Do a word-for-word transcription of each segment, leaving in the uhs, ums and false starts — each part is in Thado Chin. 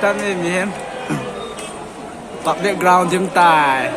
Tan mi hin. Public ground jim tai.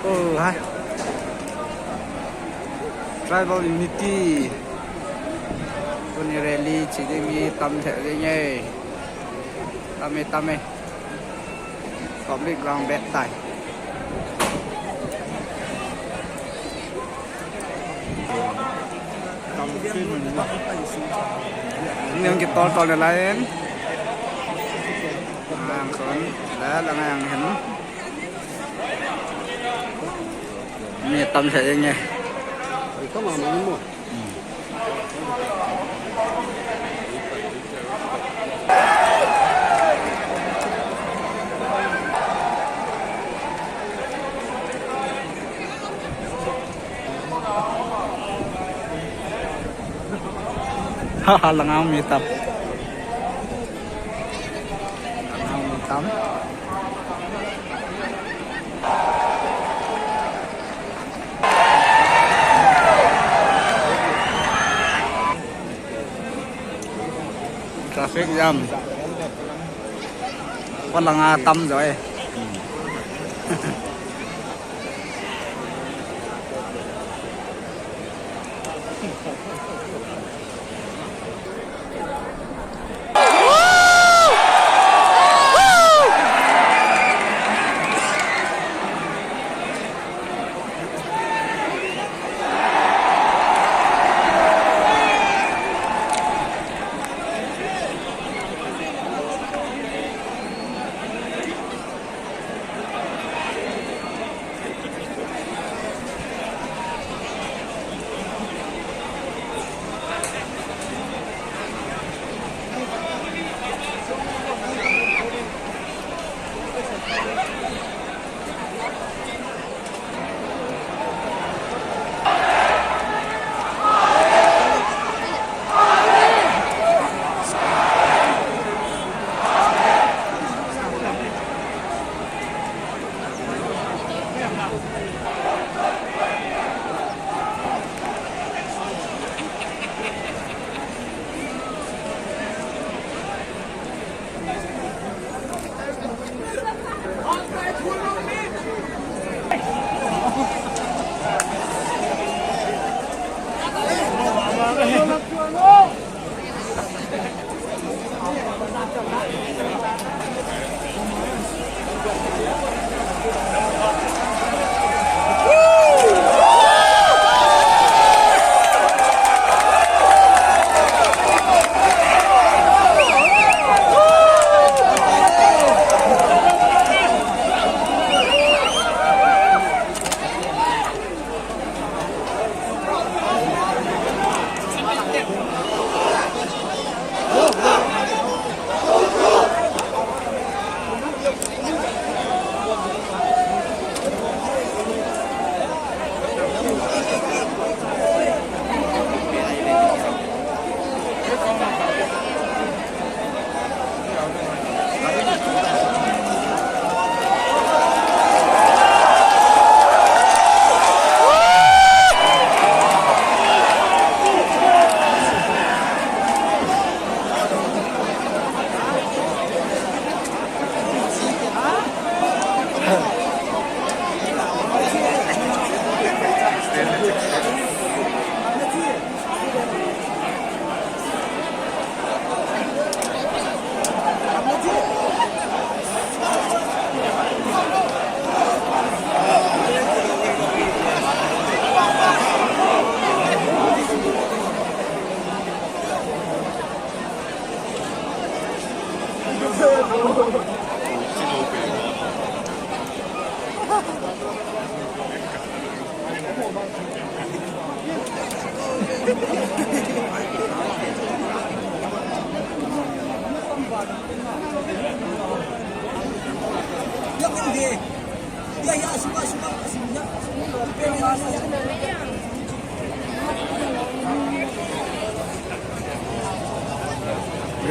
Oh, hai. Tribal unity. Tuni rally chi ding hi tam thei ding e. Tam e, tam e. Public ground bet tai. Tam e. Ni ang kitol tol na lain. Ang kon. La la ngai ang hen. Mi tam thei ding e. Haha, langa mi tam. Langa mi tam. Traffic jam. Ko langa tam jo e.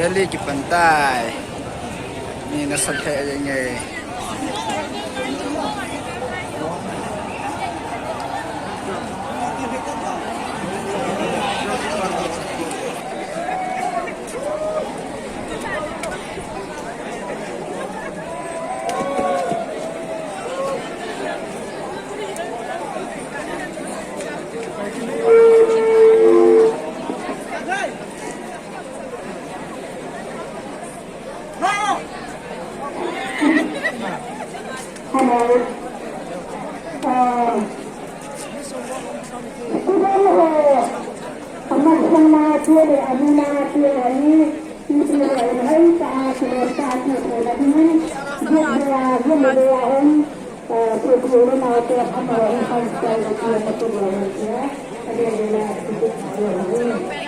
Rally kipan tai. Mi nasat lheh jeng e. Hello. Uh, student ho, aman sang na tu le, amu na tu le, ani, tu tu le, hai ta tu le, ta tu le, ani, tu le, tu le, tu le, uh, tu tu le, na tu le, amu na tu le, tu le, tu le, ya, ada le, tu tu le.